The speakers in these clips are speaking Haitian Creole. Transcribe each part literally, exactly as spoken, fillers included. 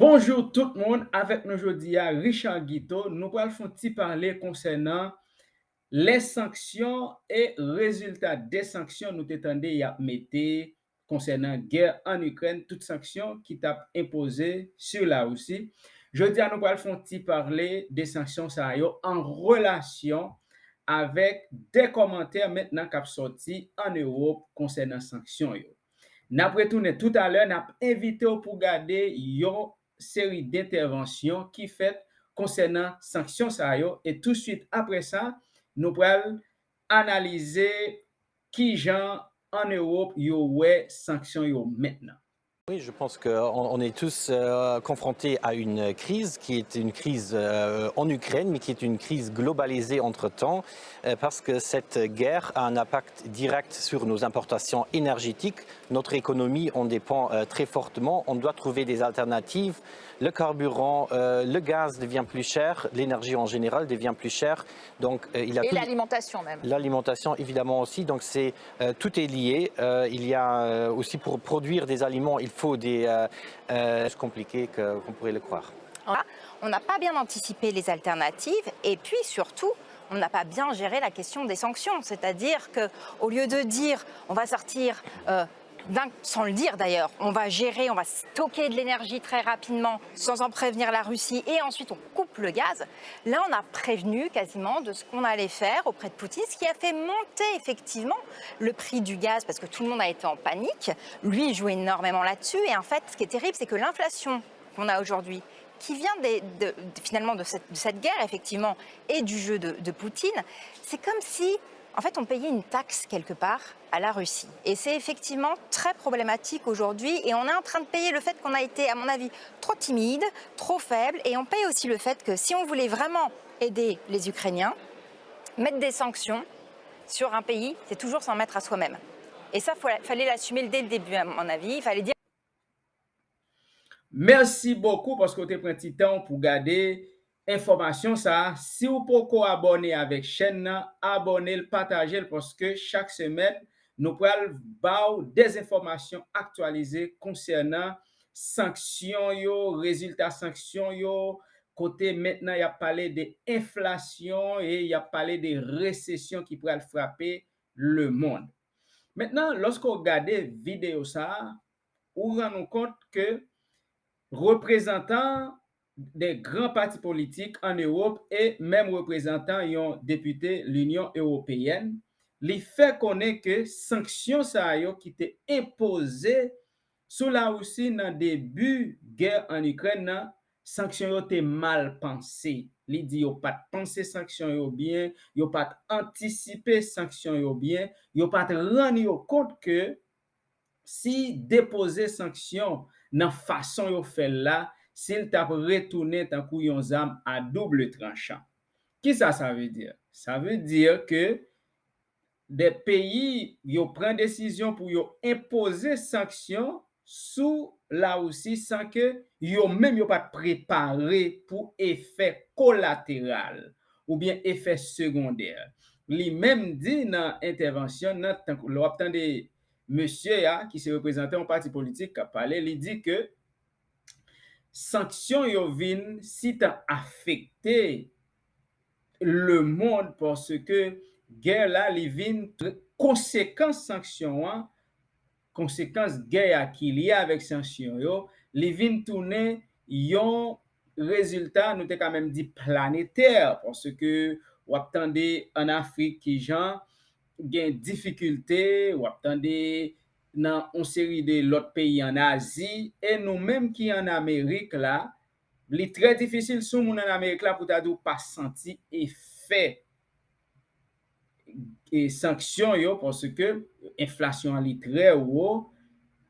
Bonjou tout moun, avèk nou jodi a Richard Guiteau. Nou pral fè yon ti pale konsènan lè sanksyon e rezilta de sanksyon nou te tande y ap mete konsènan gè ann Ikrèn, tout sanksyon ki t ap enpoze sou Larisi. Jodi a nou pral fè yon ti pale de sanksyon sa yo an relasyon avèk de kòmantè mentnan k ap sòti ann Ewòp konsènan sanksyon yo. N ap retounen toutalè, n ap envite w pou gade yon seri d entèvansyon ki fèt konsènan sanksyon sa yo, e touswit apre sa, nou pral analize kijan ann Ewòp yo wè sanksyon yo mentnan. Oui, je pense qu'on on est tous euh, confrontés à une crise qui est une crise euh, en Ukraine, mais qui est une crise globalisée entre-temps, euh, parce que cette guerre a un impact direct sur nos importations énergétiques. Notre économie en dépend euh, très fortement. On doit trouver des alternatives. Le carburant, euh, le gaz devient plus cher, l'énergie en général devient plus chère. Donc, euh, il y a Et tout- l'alimentation même. L'alimentation, évidemment aussi. Donc, c'est euh, tout est lié. Euh, il y a euh, aussi pour produire des aliments, il faut des euh, euh, c'est compliqué que qu'on pourrait le croire. On n'a pas bien anticipé les alternatives et puis surtout, on n'a pas bien géré la question des sanctions. C'est-à-dire que au lieu de dire on va sortir euh, d'un- sans le dire d'ailleurs, on va gérer, on va stocker de l'énergie très rapidement sans en prévenir la Russie et ensuite on coupe le gaz. Là, on a prévenu quasiment de ce qu'on allait faire auprès de Poutine, ce qui a fait monter effectivement le prix du gaz parce que tout le monde a été en panique. Lui, il joue énormément là-dessus et en fait, ce qui est terrible, c'est que l'inflation qu'on a aujourd'hui, qui vient des- de- de- finalement de cette, de cette guerre, effectivement, et du jeu de, de Poutine, c'est comme si, en fait, on payait une taxe quelque part à la Russie. Et c'est effectivement très problématique aujourd'hui et on est en train de payer le fait qu'on a été, à mon avis, trop timide, trop faible et on paye aussi le fait que si on voulait vraiment aider les Ukrainiens, mettre des sanctions sur un pays, c'est toujours s'en mettre à soi-même. Et ça, il fallait l'assumer dès le début, à mon avis. Il fallait dire Mèsi bokou paske w te pran ti tan w pou gade enfòmasyon sa a. Si w poko abòne avèk chèn nan, abòne l, pataje l, paske chak semèn, nou pral ba w de enfòmasyon aktyalize konsènan sanksyon yo, rezilta sanksyon yo, kote mentnan y ap pale de enflasyon e y ap pale de resesyon ki pral frape lemonn. Mentnan, lòske w gade videyo sa a, ou rann ou kont ke reprezantan de gran pati politik ann Ewòp e menm reprezantan yon depite Linyon Ewopeyèn, li fè konnen ke sanksyon sa yo ki te enpoze sou Larisi nan debi gè ann Ikrèn nan, sanksyon yo te mal panse. Li di yo pa t panse sanksyon yo byen, yo pa t antisipe sanksyon yo byen, yo pa t rann yo kont ke si depoze sanksyon nan fason yo fè l la, si l t ap retounen tankou yon zam a double tranchan. Kisa sa vle di? Sa vle di ke de peyi yo pran desizyon pou yo enpoze sanksyon sou Larisi san ke yo menm yo pa t prepare pou efè kolateral oubyen efè segondè. Li menm di nan entèvansyon nan, tankou lè w ap tande mesye a, ki se reprezantan yon pati politik k ap pale, li di ke sanksyon yo vin sitan afekte lemonn paske gè la li vin konsekans sanksyon an, konsekans gè a ki lye avèk sanksyon yo, li vin tounen yon rezilta, nou te ka menm di planetè, paske w ap tande ann Afrik kijan gen difikilte, w ap tande nan yon seri de lòt peyi ann Azi, e nou menm ki ann Amerik la, li trè difisil si yon moun ann Amerik la pou ta di w pa santi efè e sanksyon yo, paske enflasyon an li trè wo,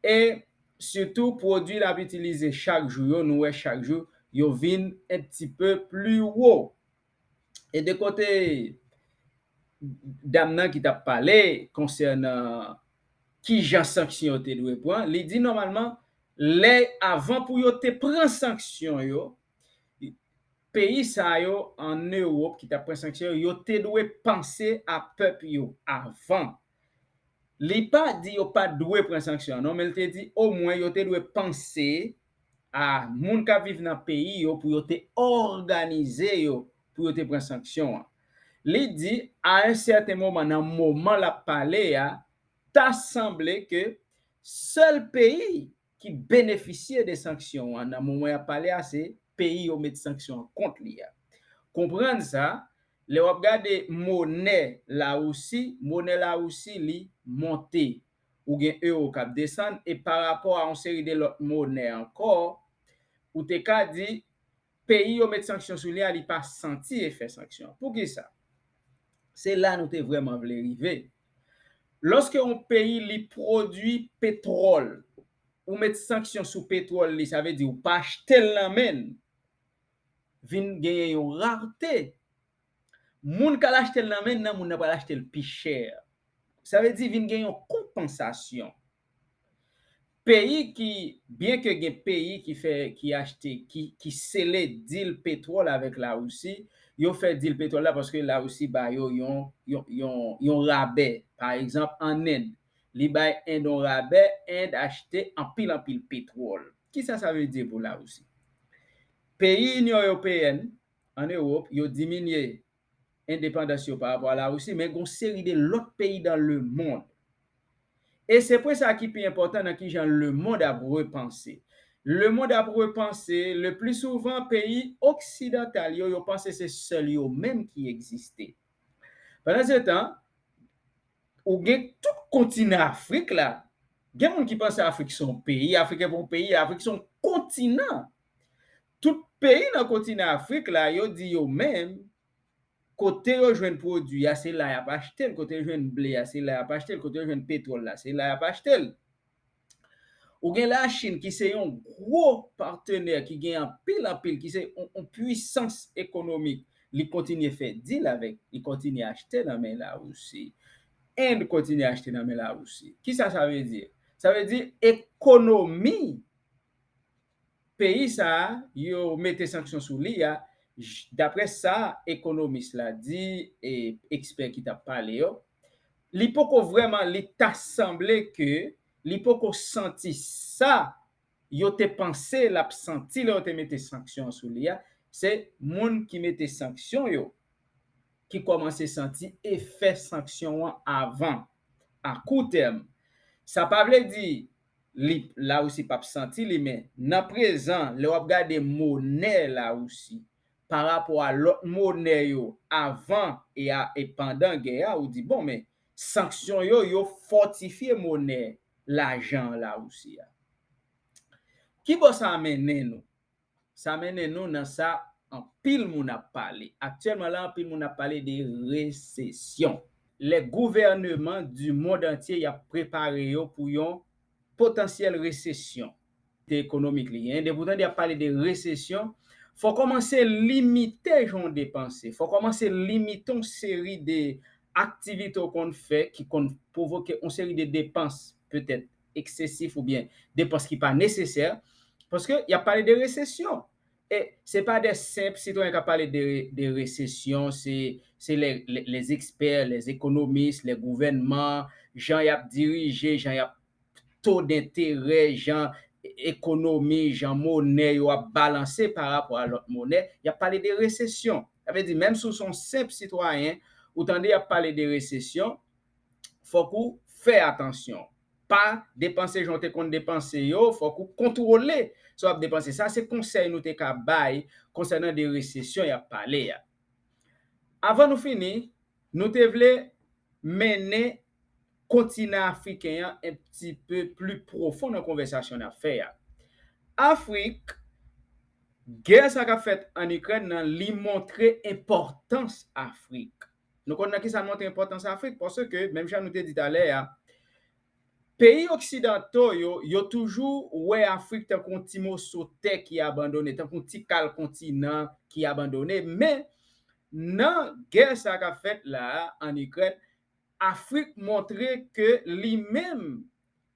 e sitou pwodui l ap itilize chak jou yo, nou wè chak jou yo vin un petit peu plus wo. E de kote dam nan ki t ap pale konsènan kijan sanksyon yo te dwe pran, li di nòmalman lè avan pou yo te pran sanksyon yo, peyi sa yo ann Ewòp ki t ap pran sanksyon yo, yo te dwe panse a pèp yo avan. Li pa di yo pa t dwe pran sanksyon an non, men l te di omwen yo te dwe panse a moun k ap viv nan peyi yo pou yo te òganize yo pou yo te pran sanksyon an. Li di, a yon sèten moman, nan moman l ap pale a, ta sanble ke sèl peyi ki benefisye de sanksyon an nan moman y ap pale a, se peyi yo met sanksyon an kont li a. Konprann sa, lè w ap gade monè Lawousi, monè Lawousi li monte. Ou gen ewo k ap desann, e pa rapò a yon seri de lòt monè ankò, ou te ka di peyi yo met sanksyon sou li a, li pa santi efè sanksyon an. Poukisa? Se la nou te vrèman vle rive. Lòske yon peyi li pwodui petwòl, ou met sanksyon sou petwòl li, sa vle di ou pa achte l nan men l, vin genyen yon rarte. Moun k al achte l nan men l nan, moun nan pral achte l pi chè. Sa vle di vin gen yon konpansasyon. Peyi ki, byen ke gen peyi ki fè, ki achte, ki, ki sele dil petwòl avèk Lawousi, yo fè dil petwòl la paske Lawousi ba yo yon, yon, yon, yon rabè. Pa egzanp, an End, li bay End yon rabè, End achte anpil, anpil petwòl. Kisa sa vle di pou Lawousi? Peyi Inyon Ewopeyèn, an Ewòp, yo diminye endepandans yo pa rapò a Lawousi, men gen yon seri de lòt peyi dans le monde. E se pwen sa ki pi enpòtan nan kijan lemonn ap repanse. Lemonn ap repanse, le pli souvan, peyi oksidantal yo, yo panse se sèl yo menm ki egziste. Pandan se tan, ou gen tout kontinan Afrik la. Gen moun ki panse Afrik se yon peyi, Afrik se pa yon peyi, Afrik se yon kontinan. Tout peyi nan kontinan Afrik la, yo di yo menm, kote yo jwenn pwodui a, se la y ap achte l, kote yo jwenn ble a, se la y ap achte l, kote yo jwenn petwòl la, se la y ap achte l. Ou gen Lachin ki se yon gwo patnè, ki gen anpil, anpil, ki se yon, yon pwisans ekonomik. Li kontinye fè dil avèk, li kontinye achte nan men Lawousi. End kontinye achte nan men Lawousi. Kisa sa vle di? Sa vle di ekonomi peyi sa a, yo mete sanksyon sou li a, j-, daprè sa ekonomis la di, e ekspè ki t ap pale yo, li poko vrèman, li ta sanble ke li poko santi sa yo te panse l ap santi lè yo te mete sanksyon an sou li a, se moun ki mete sanksyon yo ki kòmanse santi efè sanksyon an avan, a kou tèm. Sa pa vle di li, Lawousi p ap santi li, men nan prezan, lè w ap gade monè Lawousi pa rapò a lòt monè yo avan e a, e pandan gè a, ou di, bon, men sanksyon yo, yo fòtifye monè, lajan Lawousi a. Ki bò sa mennen nou? Sa mennen nou nan sa anpil moun ap pale. Aktyèlman la, anpil moun ap pale de resesyon. Les gouvernements du monde entier y ap prepare yo pou yon potansyèl resesyon. Te ekonomik li genyen. Depi w tande y ap pale de resesyon, fò w kòmanse limite jan w depanse. Fò w kòmanse limite yon seri de aktivite w konn fè ki konn pwovoke yon seri de depans petèt eksesif oubyen depans ki pa nesesè, paske y ap pale de resesyon. E se pa de senp sitwayen k ap pale de, de resesyon, se, se les, les, les experts, les économistes, les gouvernements, jan y ap dirije, jan y ap to denterè, jan ekonomi, jan monè yo ap balanse pa rapò a lòt monè, y ap pale de resesyon. Sa vle di, menm si w se yon senp sitwayen, ou tande y ap pale de resesyon, fòk ou fè atansyon. Pa depanse jan w te konn depanse yo, fòk ou kontwole sa w ap depanse. Sa se konsèy nou te ka bay konsènan de resesyon y ap pale a. Avan nou fini, nou te vle mennen kontinan afriken an un petit peu plus profond nan konvèsasyon n ap fè a. Afrik, gè sa k ap fèt ann Ikrèn nan, li montre enpòtans Afrik. Nou konn nan kisa l montre enpòtans Afrik? Paske, menm jan nou te di talè a, peyi oksidanto yo, yo toujou wè Afrik tankou yon ti moso tè ki abandone, tankou yon ti kal kontinan ki abandone. Men, nan gè sa k ap fèt la a, ann Ikrèn, Afrik montre ke li menm,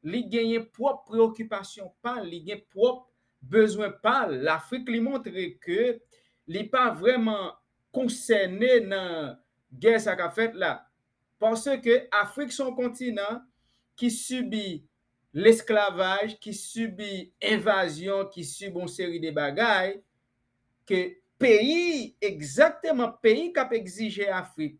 li genyen pwòp preyokipasyon pa l, li gen pwòp bezwen pa l. Lafrik, li montre ke li pa vrèman konsène nan gè sa k ap fèt la. Paske Afrik se yon kontinan ki sibi lesklavaj, ki sibi envazyon, ki sibi yon seri de bagay, ke peyi, egzakteman peyi k ap egzije Afrik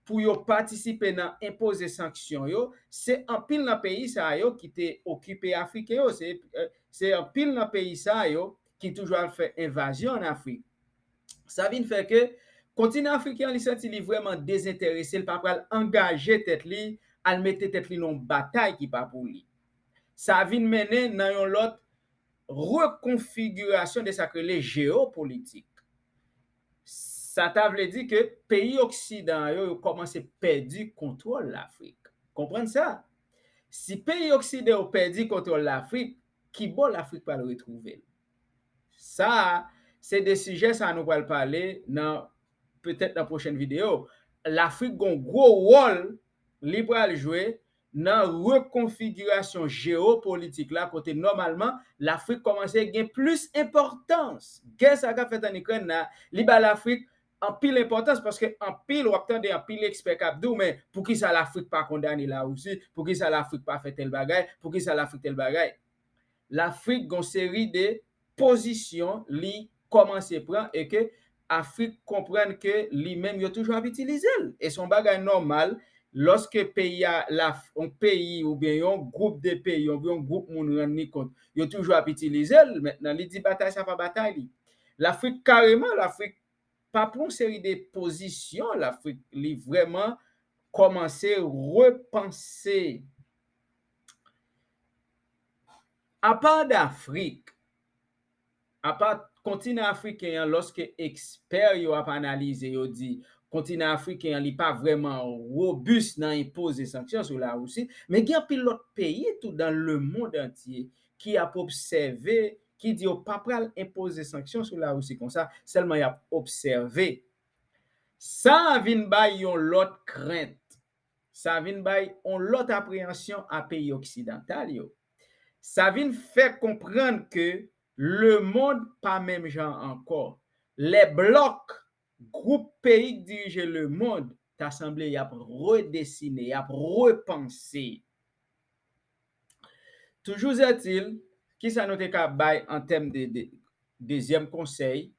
pou yo patisipe nan enpoze sanksyon yo, se anpil nan peyi sa yo ki te okipe Afriken yo, se, eh, se anpil nan peyi sa yo ki toujou ap fè envazyon ann Afrik. Sa vin fè ke kontinan afriken an, li santi li vrèman dezenterese, li pa pral angaje tèt li, al mete tèt li nan yon batay ki pa pou li. Sa vin mennen nan yon lòt rekonfigirasyon de sa k rele jeyopolitik. Sa ta vle di ke peyi oksidan yo, yo kòmanse pèdi kontwòl Lafrik. Konprann sa. Si peyi oksidan yo pèdi kontwòl Lafrik, ki bò Lafrik pral retwouve l? Sa a, se de sijè sa nou pral pale nan, petèt nan pwochèn videyo. Lafrik gon gwo wòl li pral jwe nan rekonfigirasyon jeyopolitik la, kote nòmalman Lafrik kòmanse gen plis enpòtans. Gè sa k ap fèt ann Ikrèn la, li ba Lafrik anpil enpòtans, paske anpil, w ap tande anpil ekspè k ap di w, men poukisa Lafrik pa kondane Larisi? Poukisa Lafrik pa fè tèl bagay? Poukisa Lafrik tèl bagay? Lafrik gon seri de pozisyon li kòmanse pran e ke Afrik konprann ke li menm yo toujou ap itilize l. E se yon bagay nòmal lòske peyi a, la, yon peyi oubyen yon gwoup de peyi, oubyen yon gwoup moun rann li kont, yo toujou ap itilize l. Mentnan, li di batay sa pa batay li. Lafrik kareman, Lafrik pa pran yon seri de pozisyon, Lafrik, li vrèman kòmanse repanse. Apa Dafrik, apa kontinan afriken an, lòske ekspè yo ap analize, yo di kontinan afriken an, li pa vrèman wobis nan enpoze sanksyon sou Larisi, men gen anpil lòt peyi tou dan lemonn antye ki ap obsève, ki di yo pa pral enpoze sanksyon sou Larisi konsa, sèlman y ap obsève. Sa a vin bay yon lòt krent. Sa vin bay yon lòt apreyansyon a peyi oksidantal yo. Sa vin fè konprann ke lemonn pa menm jan ankò. Lè blòk, gwoup peyi k dirije lemonn, ta sanble y ap redesine, y ap repanse. Toujours est-il, kisa nou te ka bay an tèm de, de dezyèm konsèy?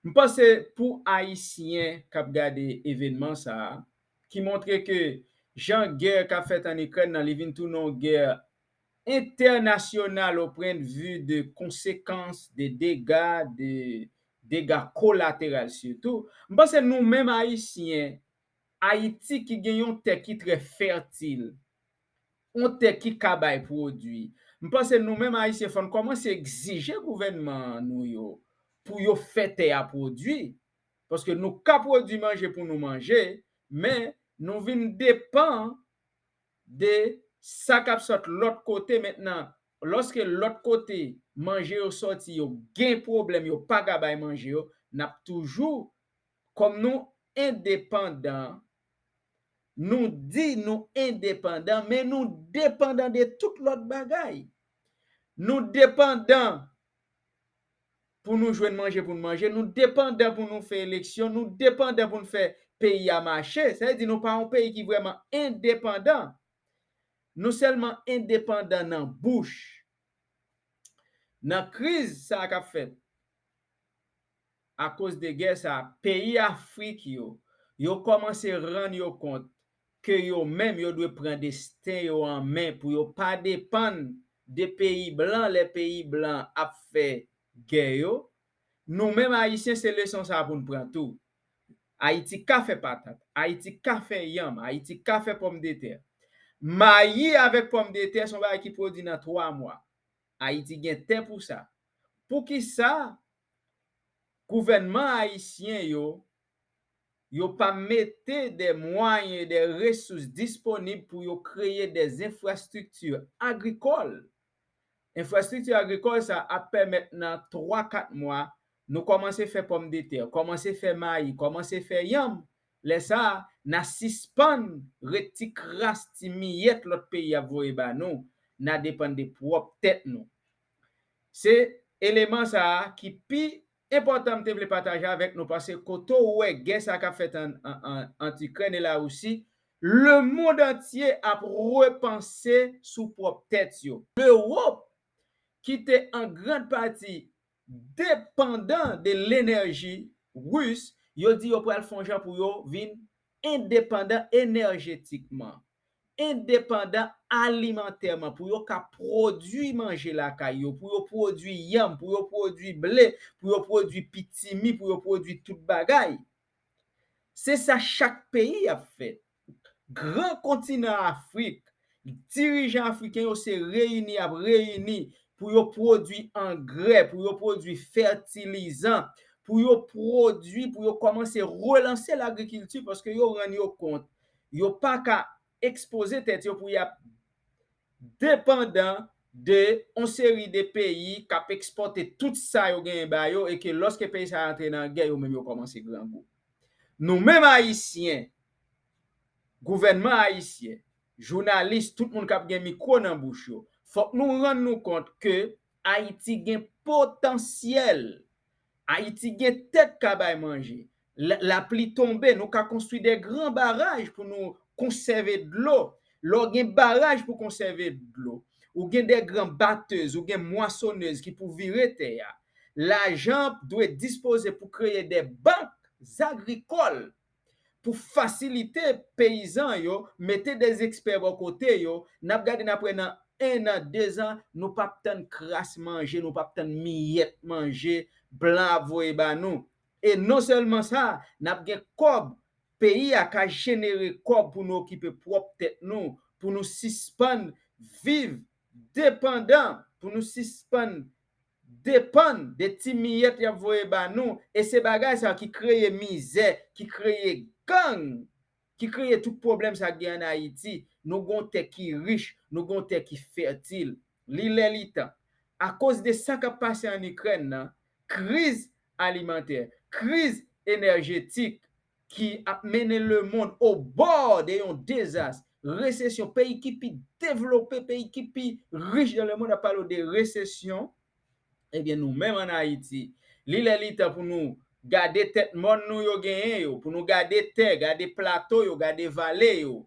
M panse pou Ayisyen k ap gade evènman sa a, ki montre ke jan gè k ap fèt ann Ikrèn nan, li vin tounen yon gè entènasyonal au point de vue de konsekans, de dega, de dega kolateral sitou. M panse nou menm Ayisyen, Ayiti ki gen yon tè ki trè fètil, yon tè ki ka bay pwodui. M panse nou menm Ayisyen, fò n kòmanse egzije gouvènman nou yo pou yo fè tè a pwodui. Paske nou ka pwodui manje pou nou manje, men nou vin depan de sa k ap sot lòt kote. Mentnan, lòske lòt kote manje yo sòti, yo gen pwoblèm, yo pa ka bay manje yo, n ap toujou, kòm nou endepandan, nou di nou endepandan, men nou depandan de tout lòt bagay. Nou depandan pou nou jwenn manje pou n manje, nou depandan pou nou fè eleksyon, nou depandan pou n fè peyi a mache. Sa vle di nou pa yon peyi ki vrèman endepandan. Nou sèlman endepandan nan bouch. Nan kriz sa a k ap fèt akoz de gè sa a, peyi Afrik yo, yo kòmanse rann yo kont ke yo menm yo dwe pran desten yo an men pou yo pa depann de peyi blan lè peyi blan ap fè gè yo. Nou menm Ayisyen, se leson sa a pou n pran tou. Ayiti ka fè patat, Ayiti ka fè yanm, Ayiti ka fè pòmdetè. Mayi avèk pòmdetè se yon bagay ki pwodui nan twa mwa. Ayiti gen tè pou sa. Poukisa gouvènman ayisyen yo, yo pa mete de mwayen, de resous disponib pou yo kreye de enfrastrikti agrikòl? Enfrastrikti agrikòl sa ap pèmèt nan twa, kat mwa, nou kòmanse fè pòmdetè, kòmanse fè mayi, kòmanse fè yanm. Lè sa a, n a sispann ret ti kras, ti miyèt lòt peyi ap voye ba nou, n a depann de pwòp tèt nou. Se eleman sa a ki pi enpòtan m te vle pataje avèk nou, paske kote w wè gè sa k ap fèt an, an, an, ant Ikrèn e Larisi, Lemonn antye ap repanse sou pwòp tèt yo. Lewòp, ki te an grand pati depandan de lenèji ris, yo di yo pral fè yon jan pou yo vin endepandan enèjetikman, endepandan alimantèman, pou yo ka pwodui manje lakay yo, pou yo pwodui yanm, pou yo pwodui ble, pou yo pwodui pitimi, pou yo pwodui tout bagay. Se sa chak peyi ap fè. Gran kontinan Afrik, dirijan afriken yo se reyini, ap reyini pou yo pwodui angrè, pou yo pwodui fètilizan, pou yo pwodui, pou yo kòmanse relanse lagrikilti, paske yo rann yo kont yo pa ka ekspoze tèt yo pou y ap depandan de yon seri de peyi k ap ekspòte tout sa yo genyen ba yo, e ke lòske peyi sa yo antre nan gè, yo menm yo kòmanse grangou. Nou menm Ayisyen, gouvènman ayisyen, jounalis, tout moun k ap gen mikwo nan bouch yo, fòk nou rann nou kont ke Ayiti gen potansyèl. Ayiti gen tè k ka bay manje. La, lapli tonbe, nou ka konstwi de gran baraj pou nou konsève dlo. Lè w gen baraj pou konsève dlo, ou gen de gran batèz, ou gen mwasonèz ki pou vire tè a. Lajan dwe dispoze pou kreye de bank agrikòl pou fasilite peyizan yo, mete de ekspè bò kote yo, n ap gade n ap wè nan en an, de zan, nou p ap tann kras manje, nou p ap tann miyèt manje blan ap voye ba nou. E non sèlman sa, n ap gen kòb, peyi a ka jenere kòb pou nou okipe pwòp tèt nou, pou nou sispann viv depandan, pou nou sispann depann de ti miyèt y ap voye ba nou, e se bagay sa ki kreye mizè, ki kreye gang, ki kreye tout pwoblèm sa k gen ann Ayiti. Nou gen yon tè ki rich, nou gen yon tè ki fètil. Li lè li tan. Akoz de sa k ap pase ann Ikrèn nan, kriz alimantè, kriz enèjetik ki ap mennen lemonn o bò de yon dezas, resesyon, peyi ki pi devlope, peyi ki pi rich dan lemonn ap pale w de resesyon. Ebyen, nou menm ann Ayiti, li lè li tan pou nou gade tèt mòn nou yo genyen yo, pou nou gade tè, gade plato yo, gade vale yo,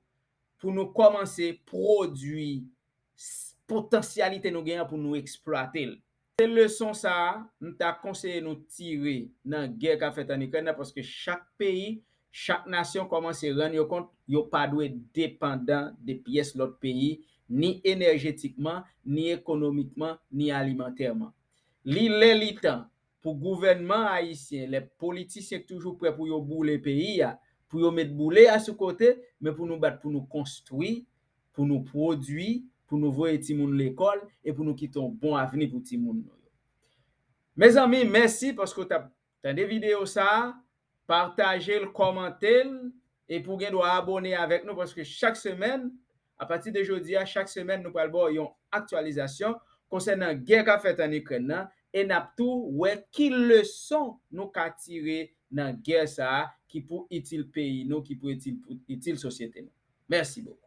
pou nou kòmanse pwodui s-, potansyalite nou genyen pou nou eksplwate l. Se leson sa a m ta konseye nou tire nan gè k ap fèt ann Ikrèn nan, paske chak peyi, chak nasyon kòmanse rann yo kont yo pa dwe depandan de pyès lòt peyi, ni enèjetikman, ni ekonomikman, ni alimantèman. Li lè li tan pou gouvènman ayisyen, lè politisyen k toujou prè pou yo boule peyi a, pou yo met boule a sou kote, men pou nou bat pou nou konstwi, pou nou pwodui, pou nou voye timoun lekòl e pou nou kite yon bon avni pou timoun nou yo. Mezanmi, mèsi paske w t ap tande videyo sa a. Pataje l, kòmante l, epi w gen dwa abòne avèk nou, paske chak semèn, apati de jodi a, chak semèn, nou pral ba w yon aktyalizasyon konsènan gè k ap fèt ann Ikrèn nan, e n ap tou wè ki leson nou ka tire nan gè sa a ki pou itil peyi nou, ki pou itil, pou itil sosyete nou. Mèsi bokou.